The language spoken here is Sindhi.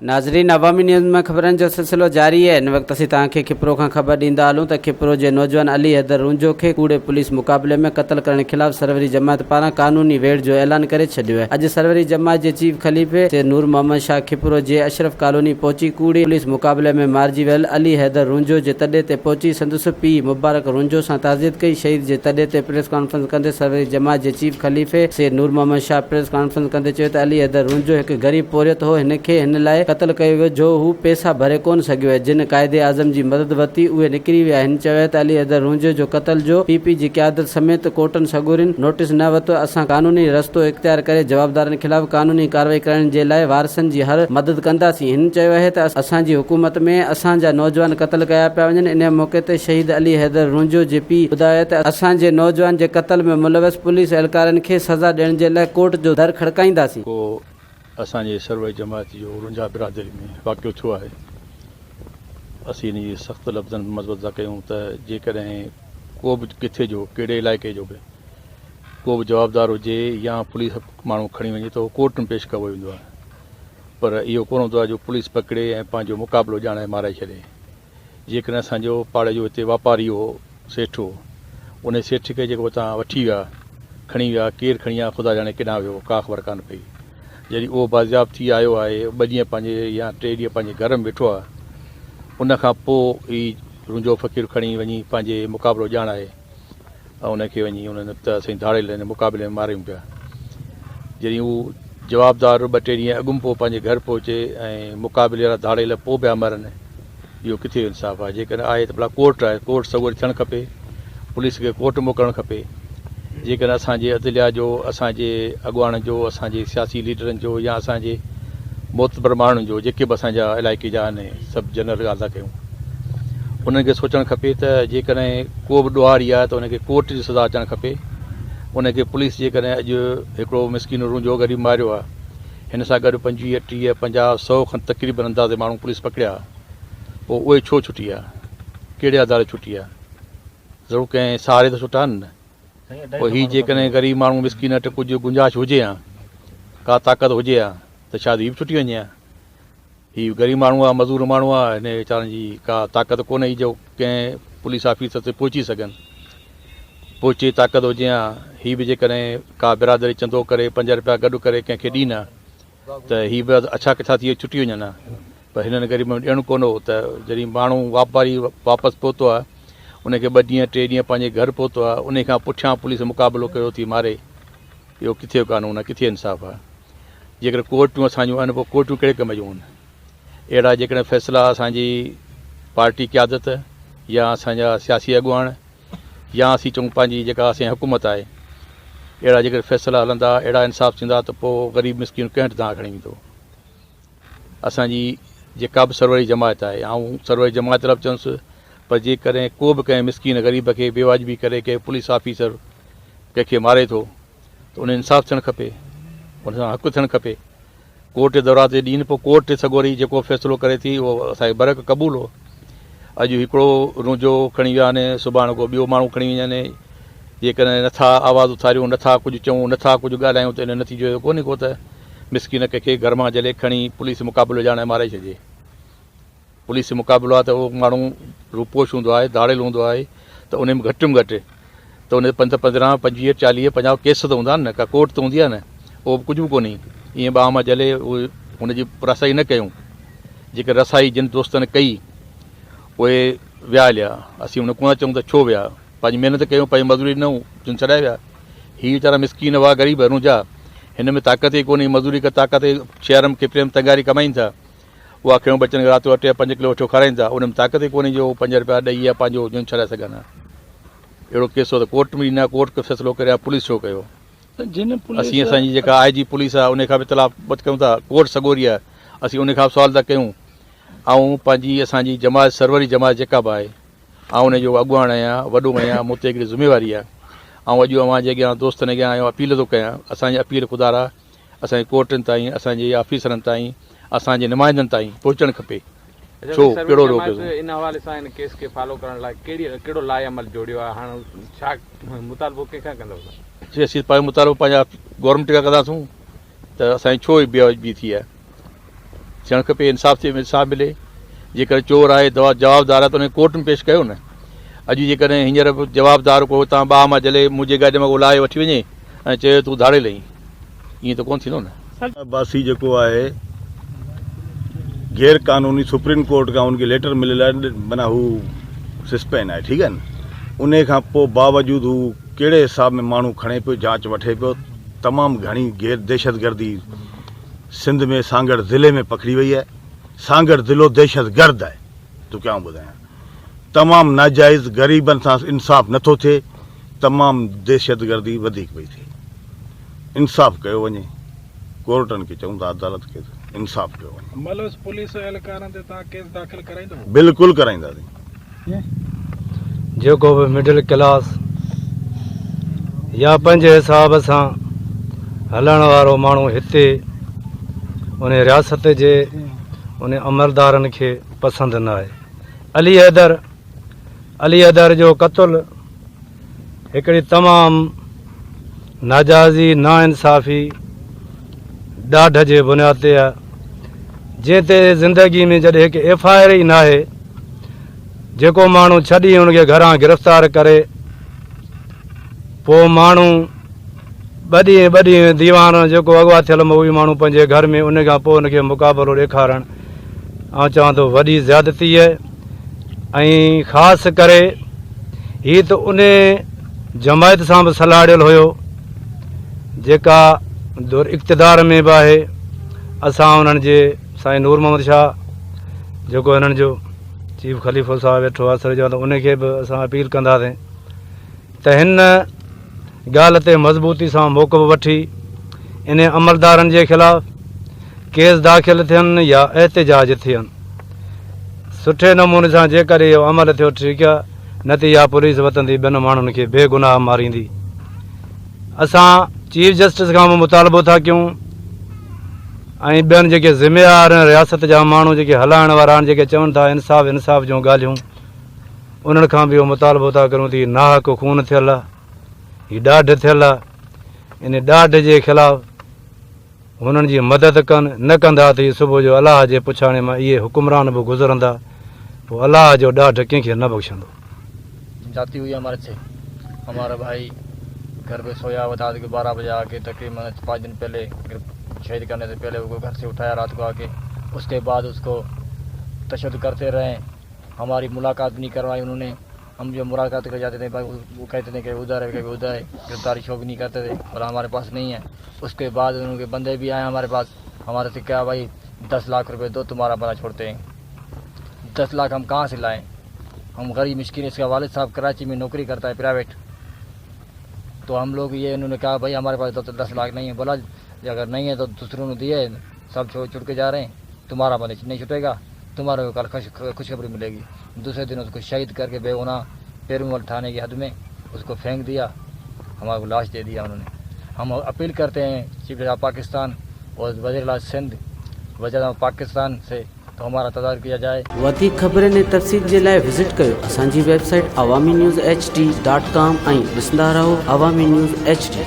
ناظرين عوامي نيوز ۾ خبرن جو سلسلو جاري آهي هن وقت اسين توهان کي کپرو کان خبر ڏيندا هلون ته کپرو جي نوجوان علي حيدر رونجهو کي ڪوڙي پوليس مقابلي ۾ قتل ڪرڻ خلاف سروري جماعت پاران قانوني ويڙهه جو اعلان ڪري ڇڏيو آهي اڄ سروري جماعت جي چيف خليفي سيد نور محمد شاهه کپرو جي اشرف ڪالوني پهچي ڪوڙي پوليس مقابلي ۾ مارجي ويل علي حيدر رونجهو جي تڏي تي پهچي سندس پيء مبارڪ رونجهو سان تعزيت ڪئي شهيد جي تڏي تي پريس ڪانفرنس ڪندي سروري جماعت جي چيف خليفي سيد نور محمد شاهه پريس ڪانفرنس ڪندي چيو ته علي حيدر رونجهو هڪ غريب پورهيت هو هن کي هن لاء قتل ڪيو ويو جو هو پيسا ڀري ڪونه سگهيو ۽ جن قائد اعظم جي مدد ورتي اهي نڪري ويا هن چيو ته علي حيدر رونجهو جو قتل جو پي پي جي قيادت سميت ڪورٽن سڳورين نوٽيس نه ورتو اسان قانوني رستو اختيار ڪري جوابدارن خلاف قانوني ڪارروائي ڪرڻ جي لاء وارثن جي هر مدد ڪنداسين هن چيو آهي ته اسان جي حڪومت ۾ اسان جا نوجوان قتل ڪيا پيا وڃن انهي موقعي تي شهيد علي حيدر رونجهو جي پيء ٻڌايو ته اسان جي نوجوان جي قتل ۾ ملوث پوليس اهلڪارن کي سزا ڏيڻ جي لاء ڪورٽ جو در کڙڪائينداسين. ڪو اسان جي سروري جماعت جو رونجها برادري ۾ واقعو ٿيو آهي اسين ان جي سخت لفظن ۾ مذمت ٿا ڪيون ته جيڪڏهن ڪو به ڪٿي جو ڪهڙي علائقي جو به ڪو به جوابدار هجي يا پوليس ماڻهو کڻي وڃي ته اهو ڪورٽ ۾ پيش ڪيو ويندو آهي پر اهو ڪونه هوندو آهي جو پوليس پڪڙي ۽ پنهنجو مقابلو ڄاڻائي مارائي ڇڏي. جيڪڏهن اسان جو پاڙي جو هتي واپاري هو، سيٺ هو، انهي سيٺ کي جيڪو هتان وٺي ويا، کڻي ويا، ڪير کڻي ويا، خدا ڄاڻي ڪيڏانهن ويو، ڪا خبر ڪانه پئي. جڏهن اهو بازياب ٿي آيو آهي، ٻه ڏينهن پنهنجي يا ٽي ڏينهن پنهنجي گهر ۾ ويٺو آهي، ان کان پوء هي رونجهو فقير کڻي وڃي پنهنجي مقابلو ڄاڻائي. ۽ ان کي وڃي انهن ته اسين ڌاڙيلن جي مقابلي ۾ ماريون پيا. جڏهن هو جوابدار ٻه ٽي ڏينهن اڳم پوء پنهنجي گهر پهچي ۽ مقابلي وارا ڌاڙيل پوء پيا مرن، اهو ڪٿي جو انصاف آهي؟ جيڪڏهن آهي ته ڀلا ڪورٽ آهي، ڪورٽ سڳوري ٿيڻ کپي، پوليس کي ڪورٽ موڪلڻ کپي. جيڪڏهن اسان جي عدليا جو، اسان جي اڳواڻن جو، اسان جي سياسي ليڊرن جو يا اسان جي معتبر ماڻهن جو جيڪي به اسان جا علائقي جا آهن سڀ جنرل ڳالهه ٿا ڪيون. انهن کي سوچڻ کپي ته جيڪڏهن ڪو به ڏوهاري آهي ته ان کي ڪورٽ جي سزا اچڻ کپي ان کي پوليس جيڪڏهن اڄ هڪڙو مسڪين رونجهو غريب ماريو آهي هن سان گڏ 25 30 50 سو کن تقريبن اندازي ماڻهو پوليس پڪڙيا پوء اهي ڇو ڇٽي آ ڪهڙي آڌار ڇٽي آ ضرور ڪنهن سهاري ته ڇٽا آهن نه پوء هي جيڪڏهن غريب ماڻهو مسڪين وٽ ڪجهه گنجائش هجي ها ڪا طاقت هجي ها ته شايد هي به ڇٽي وڃي ها هي غريب ماڻهو آ، مزور ماڻهو آ، هن ويچارن جي ڪا طاقت ڪونهي جو ڪنهن پوليس آفيسر تي پهچي سگهن. پهچي طاقت هجي ها، هي به جيڪڏهن ڪا برادري چندو ڪري پنج رپيا گڏ ڪري ڪنهن کي ڏين ها ته هي به اڇا ڪڇا ٿي ڇٽي وڃن ها. پر هنن غريبن ۾ ڏيڻ ڪونه هو ته جڏهن ماڻهو واپاري واپس پهتو آ، ان کي ٻه ڏينهن ٽي ڏينهن پنهنجي گهر پهتو آ، انهي کان پٺيان پوليس مقابلو ڪيو ٿي ماري. اهو ڪٿي جو قانون آ، ڪٿي انصاف آ. جيڪڏهن ڪورٽون اسان جون آهن پوء ڪورٽون ڪهڙي ڪم جون آهن؟ اهڙا جيڪڏهن فيصلا اسان جي پارٽي قيادت يا اسان جا سياسي اڳواڻ يا اسين چئون پنهنجي جيڪا اسان جي حڪومت آهي اهڙا جيڪڏهن فيصلا هلندا اهڙا انصاف ٿيندا ته پوء غريب مسڪين ڪنهن وٽ دانهن کڻي ويندو؟ اسان جي جيڪا به سروري جماعت آهي آئون سروري جماعت لاء به چوندس پر جيڪڏهن ڪو به ڪنهن مسڪين غريب کي بيواجبي ڪري ڪنهن پوليس آفيسر ڪنهن کي ماري ٿو ته ان انصاف ٿيڻ کپي، ان سان حق ٿيڻ کپي. ڪورٽ جي دروازي ڏين پوء ڪورٽ سڳوري جيڪو فيصلو ڪري ٿي اهو اسان کي برحق قبول هو. اڄ هڪڙو رونجهو کڻي ويا آهن، سڀاڻ ڪو ٻيو ماڻهو کڻي وڃن. جيڪڏهن نٿا آواز اٿاريون، نٿا ڪجهه چئون، نٿا ڪجهه ڳالهايون ته ان جو نتيجو اهو ڪونهي ڪو ته مسڪين ڪنهن کي گهر مان جهلي کڻي پوليس مقابلو ڄاڻائي مارائي ڇڏجي. پوليس مقابلو آهي ته اهو ماڻهو روپوش هوندو آهي، ڌاڙيل هوندو آهي ته ان ۾ گهٽ ۾ گهٽ ته ان پنڌ 15، 25، 40، 50 ڪيس ته هوندا آهن نه، ڪا ڪورٽ ته هوندي آهي نه، اهو به ڪجهه به ڪونهي، ائين ٻانهن مان جهلي هن جي رسائي نه ڪيون، جيڪا رسائي جن دوستن ڪئي اهي ويا هليا، اسين ان ڪونه چئون ته ڇو ويا، پنهنجي محنت ڪيون، پنهنجي مزوري ڏنئون، جن ڇڏائي ويا، هي ويچارا مسڪين هئا غريب رونجها، هن ۾ طاقت ئي ڪونهي، مزوري ڪا طاقت شهر ۾ کپري ۾ تنگاري ڪمائين ٿا. اها کيون ٻچن کي رات جو اٽي جا پنج ڪلو اٺيو کارائين ٿا، ان ۾ طاقت ئي ڪونهي جو هو پنج رپيا ڏئي يا پنهنجو جند ڇڏائي سگهن ها. اهڙو ڪيس هو ته ڪورٽ ۾ ڏين ها، ڪورٽ ڪو فيصلو ڪري ها، پوليس ڇو ڪيو؟ اسين اسان جي جيڪا آء جي پوليس آهي ان کان به اطلاع ڪيون ٿا، ڪورٽ سڳوري آهي، اسين ان کان به سوال ٿا ڪيون. آئون پنهنجي اسان جي جماعت سروري جماعت جيڪا به آهي، آئون ان جو اڳواڻ آهيان، وڏو آهيان، مون تي هڪڙي ذميواري آهي. آئون اڄ اوهان جي اڳيان دوستن اڳيان آيو اپيل ٿو ڪيان، اسان جي اپيل خدارا اسان جي ڪورٽن تائين، اسان جي آفيسرن تائين، اسان جي نمائندن تائين پهچڻ کپي. اچا ڇو سائين سروي ڪهڙو روڪ جماعت ان حوالي سان ان ڪيس کي فالو ڪرڻ لاء ڪهڙي ڪهڙو لاء عمل جوڙيو آهي هاڻ ڇا مطالبو ڪنهن کان ڪندؤ سائين؟ جي اسين پنهنجو مطالبو پنهنجا گورنمينٽ کان ڪنداسون ته اسان جي ڇو بي واجبي ٿي آهي. ٿيڻ کپي انصاف ٿئي انصاف ملي جيڪڏهن چور آهي دوا جوابدار آهي ته ان کي ڪورٽ ۾ پيش ڪيو نه اڄ جيڪڏهن هينئر به جوابدار ڪو هتان ٻاهه مان جهلي منهنجي گاڏي مان ڪو لاهي وٺي وڃي ۽ چئي تون ڌاڙيل آهين ائين ته ڪونه ٿيندو نه. عباسي جيڪو آهي غير قانوني سپريم ڪورٽ کان ان کي ليٽر مليل آهي معنيٰ هو سسپين آهي ٺيڪ آهي نه انهي کان پوء باوجود هو ڪهڙي حساب ۾ ماڻهو کڻي پيو جاچ وٺي پيو تمام گهڻي غير دهشتگردي سنڌ ۾ سانگهڙ ضلعي ۾ پکڙي وئي آهي سانگهڙ ضلعو دهشتگرد آهي توکي آئون ٻڌايان تمام ناجائز غريبن سان انصاف نٿو ٿئي تمام دهشتگردي وڌيڪ پئي ٿئي انصاف ڪيو وڃي ڪورٽن کي چئون ٿا عدالت کي ته انصاف ڪيو وڃي. ملوث پوليس اهلڪارن تي توهان ڪيس داخل ڪرائيندو؟ بلڪل ڪرائينداسين. جيڪو به مڊل ڪلاس يا پنهنجي حساب سان هلڻ وارو ماڻهو هتي ان رياست جي ان عملدارن کي پسند نه آهي. علي حيدر علي حيدر جو قتل هڪڙي تمام ناجائزي، ناانصافي، ڏاڍ جي بنياد تي آهي، جنهن تي زندگي ۾ جڏهن هڪ ايف I R ئي ناهي، جيڪو ماڻهو ڇهه ڏينهن ان کي گهران گرفتار ڪري پوء ماڻهو ٻه ڏينهن ٻه ڏينهن ديوان جيڪو اغوا ٿيل مغوي ماڻهو پنهنجي گهر ۾ ان کان پوء ان کي مقابلو ڏيکارڻ آئون چوان ٿو وڏي زيادتي آهي ۽ خاص ڪري هي ته ان جماعت سان به سلهاڙيل هيو جيڪا دور اقتدار ۾ به آهي اسان انهن جي سائين نور محمد شاهه جيڪو هنن جو چيف خليفو صاحب ويٺو آهي سر چوان ته ان کي به اسان اپيل ڪنداسين ته هن ڳالهه تي مضبوطي سان موقف وٺي انهي عملدارن جي خلاف ڪيس داخل ٿين يا احتجاج ٿين سٺي نموني سان جيڪڏهن اهو عمل ٿيو ٺيڪ آهي نه ته اها پوليس وتندي ٻين ماڻهن کي بي گناهه ماريندي اسان چيف جسٽس کان به مطالبو ٿا ڪيون ۽ ٻين جيڪي ذميوار رياست جا ماڻهو جيڪي هلائڻ وارا آهن جيڪي چون ٿا انصاف انصاف جون ڳالهيون انهن کان به اهو مطالبو ٿا ڪريون ته هي ناحق خون ٿيل آهي، هي ڏاڍ ٿيل آهي، ان ڏاڍ جي خلاف هنن جي مدد ڪن، نه ڪندا ته هي صبح جو الله جي پڇاڻي مان اهي حڪمران به گذرندا، پوء الله جو ڏاڍ ڪنهن کي نه بخشندو. جاتي هئي هماري سي همارا ڀائي گهر پي سويا هوا ٿا ڪي بارا بجي آ ڪي تقريبن پانچ دن پهلي شهيد ڪرني سي پهلي اڪو گهر سي اٺايا رات ڪو آ ڪي اس ڪي بعد اس ڪو تشدد ڪرتي رهي हमारी मुलाकात नहीं करवाई उन्होंने हम जो मुलाकात कर जाते थे वो कहते थे कि उधर है कभी उधर है गिरफ्तारी शो भी नहीं करते थे और हमारे पास नहीं है उसके बाद उनके बंदे भी आए हमारे पास हमारे से क्या भाई दस लाख रुपए दो तुम्हारा बंदा छोड़ते हैं दस लाख हम कहाँ से लाएं हम गरीब मिश्किन इसका वालिद साहब कराची में नौकरी करता है प्राइवेट तो हम लोग ये उन्होंने कहा भाई हमारे पास तो दस लाख नहीं है बोला अगर नहीं है तो दूसरों ने दिए सब छोड़ छुट के जा रहे हैं तुम्हारा बंदा नहीं छुटेगा तुम्हारे को कल खुशखबरी मिलेगी दूसरे दिन उसको शहीद करके बेगुनाह पेरूमल थाने की हद में उसको फेंक दिया हमारे को लाश दे दिया उन्होंने हम अपील करते हैं चीफ ऑफ पाकिस्तान और वज़ीर सिंध वज़ीर पाकिस्तान से तो हमारा तदारुक किया जाए وڌيڪ خبرن ۽ تفصيل جي لاء وزٽ ڪيو اسان جي website Awami news H D dot com ۽ ڏسندا رهو عوامي نيوز ايڇ ڊي.